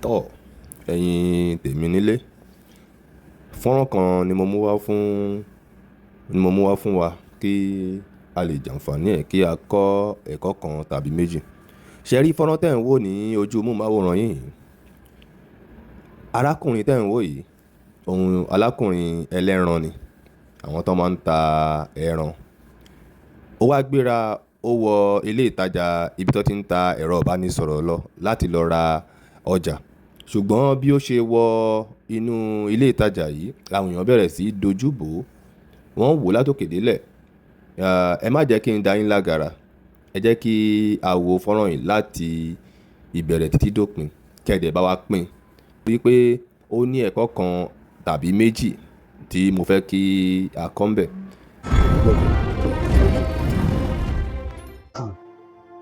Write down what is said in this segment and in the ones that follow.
Tọ́ ẹ̀yin tèmi nílé, fọ́nrán kan ni mo mú wá fún ni mo mú wá fún wa kí a lè jàǹfààní ẹ̀ kí a kọ́ ẹ̀kọ́ kan tàbí méjì. Ṣé ẹ rí fọ́nrán tẹ́ ń wò ní ojú móhùnmáwòrán yín yìí? Arákùnrin tẹ́ ń wò yìí, òun alákùnrin ẹlẹ́ran ni, àwọn tó máa ń ta ẹran. Ó wá gbéra, ó wọ ilé ìtajà ibi tó ti ń ta ẹ̀rọ ìbánisọ̀rọ̀ lọ láti lọ ra ọjà. Ṣùgbọ́n bí ó ṣe wọ inú ilé ìtajà yìí, làwọn èèyàn bẹ̀rẹ̀ sí í dojú bò ó. Wọ́n ń wò ó látòkè délẹ̀. Ẹ má jẹ́ kí n dá yín lágara. Ẹ jẹ́ kí a wo fọ́nrán yìí láti ìbẹ̀rẹ̀ títí dópin, kí ẹ dẹ̀ bá wa pín. Torí pé ó ní ẹ̀kọ́ kan tàbí méjì tí mo fẹ́ kí a kọ́ ńbẹ̀.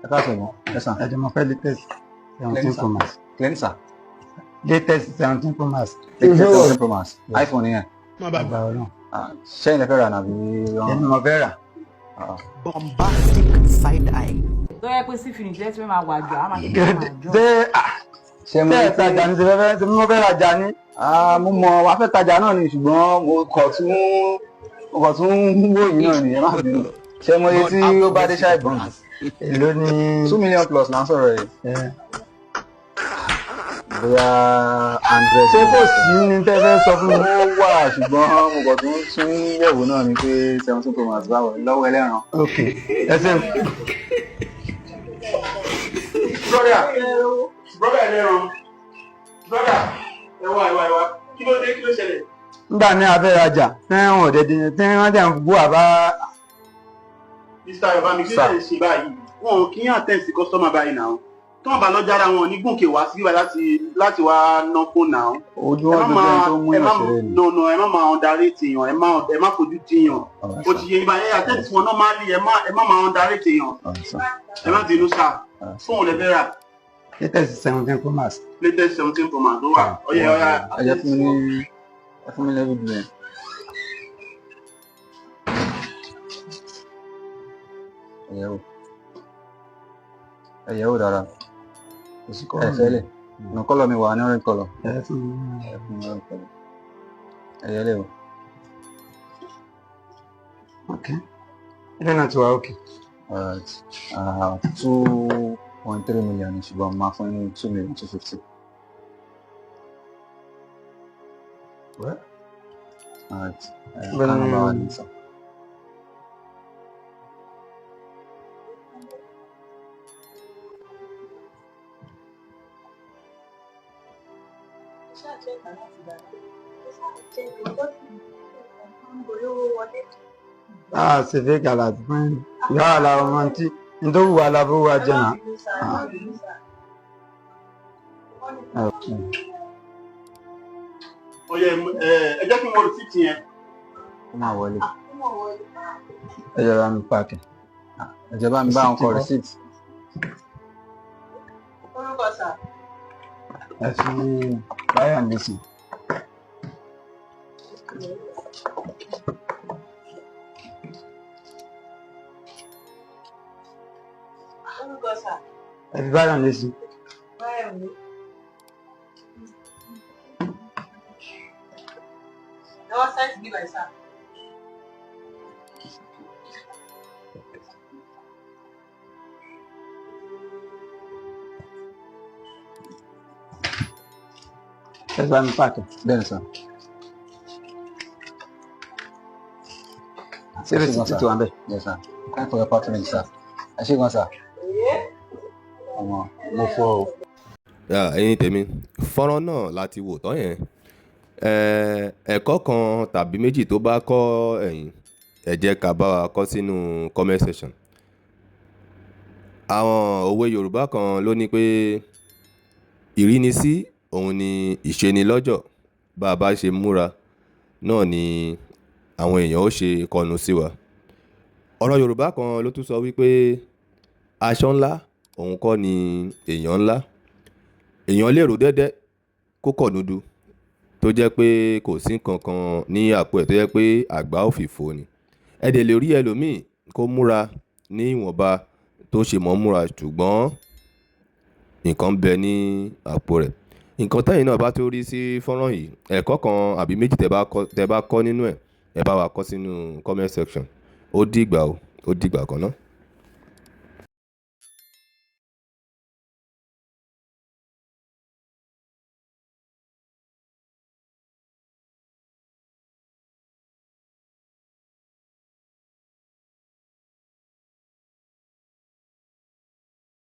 Ẹ káàsán mọ́, ẹ sàn. Ẹ jẹ́ mo fẹ́ latest 17 Pro Max. Cleanser. Latest 17 Pro Max. Latest 17 Pro Max. iPhone yẹn. Àgbà Ọlọ́run. Ah, ṣẹ́yìn lẹ fẹ́ rà nàbí Èmi mo fẹ́ rà. Bombastic side eye. Tó yẹ pé sí finish lẹ́tí máa wà jù, á máa ṣe máa jọ. Ṣé Ṣé mo ṣé ẹ tajà ní ṣe fẹ́ ṣe mo fẹ́ rajà ní? Ah, mo mọ wàá fẹ́ tajà náà ni, ṣùgbọ́n mo kàn tún wò yín náà ni, ẹ má bínú. Ṣé mo yẹ tí ó bá dé ṣáà ìbọn? Èló ni? 2 million plus là ń sọ̀rọ̀ yìí. Ẹ, Bóyá 100. Ṣé kò sí ní tẹ́ fẹ́ sọ fún mi? Ó wà, ṣùgbọ́n mo kàn tún yẹ̀wò náà ni pé 17 Pro Max báwo lọ́wọ́ ẹlẹ́ran. Ok, ẹ ṣeun. Brother, brother ẹlẹ́ran, brother, ẹ wá, ẹ wá, ẹ wá, kí ló dé? Kí ló ṣẹlẹ̀? Nígbà ní a fẹ́ rajà, tí wọ́n ò dẹ̀dẹ̀ tí wọ́n dẹ̀ ń bú àbá. Mr. Yorùbá mi, kí ló lè ṣe báyìí? Wọn ò kí ń attend sí customer báyìí náà. Tí wọn bá lọ jára, wọn ò ní gòkè wá sí ibà láti wá ná fóònù náà. Ojú Ẹ wọn má dojú ẹni máa tó mú ẹ yàn má ṣeré ni. No, no, ẹ má máa underrate èèyàn, ẹ má fojú di èèyàn. Ó ti yẹ ibà, ẹ attend sí wọn normally, ẹ má máa underrate èèyàn. Ẹ má bínú sá, fóònù lẹ fẹ́ rà? Latest 17 Pro Max. Latest 17 Pro Max ló wà. Ọyẹ ọyà. Ẹ jẹ́ fún mi ní, ẹ fún mi lẹ́bí dùn yẹn. Ẹ yẹ̀ wò. Ẹ yẹ̀ wò dára. Kò sí. Ẹ fẹ́ lẹ̀. Nù colour mi wà ní orange colour. Ẹ fún mi. Ẹ fún mi ní orange colour. Ẹ yẹ̀ lẹ̀ wò. Ok. Ilé náà ti wà ok. Alright. 2.3 million ni, ṣùgbọ́n máa fún yín ní 2,250,000. Well. Alright. Bẹ́ẹ̀ Account number wa ni- ni sir. Ah, ṣe fẹ́ gàlà fún ìyá àlà ọmọ tí nítorí wà lábó wa jẹ náà. Ọyẹ, ẹ jẹ́ kí n wọ receipt yẹn. Ó máa wọlé. Ẹ jọra mi páàkì. Ẹ jẹ́ bá mi bá wọn kọ receipt. Orúkọ sà? Ẹ fi báyọ̀ ní sí. Orúkọ sà? Ẹ fi báyọ̀ ní sí. Báyọ̀ ní. Ẹ wá sáìsì bíbá sà. Ẹ bá mi páàkì. Bẹ́ẹ̀ni sir. Ṣé receipt tó wà ń bẹ̀? Yes sir. Thank for your patronage, sir. Ẹ ṣé gan sir. Ọmọ mo fọ́ o. Ẹ̀yin tèmi, fọ́nrán náà láti wò tán yẹn. Ẹ̀kọ́ kan tàbí méjì tó bá kọ́ ẹ̀yin, ẹ jẹ́ ká bá wa kọ sínú comment section. Àwọn òwe Yorùbá kan ló ní pé ìrínisí òun ni ìṣenilọ́jọ̀. Bá a bá ṣe múra náà ni àwọn èèyàn ó ṣe kọnu sí wa. Ọ̀rọ̀ Yorùbá kan ló tún sọ wípé aṣọ ńlá òun kọ́ ni èèyàn ńlá. Èèyàn lè rò dẹ́dẹ́ kó kọ̀ núdú tó jẹ́ pé kò sí nǹkan kan ní àpò ẹ̀, tó jẹ́ pé àgbá òfìfo ni. Ẹ dẹ̀ lè rí ẹlòmíì kó múra ní ìwọ̀nba tó ṣe mọ́ múra, ṣùgbọ́n nǹkan ń bẹ ní àpò rẹ̀. Nǹkan tẹ́yin náà bá tó rí sí fọ́nrán yìí, ẹ̀kọ́ kan àbí méjì tẹ́ bá kọ́ nínú ẹ̀, ẹ bá wa kọ sínú comment section. Ó dìgbà o, ó dìgbà kan náà.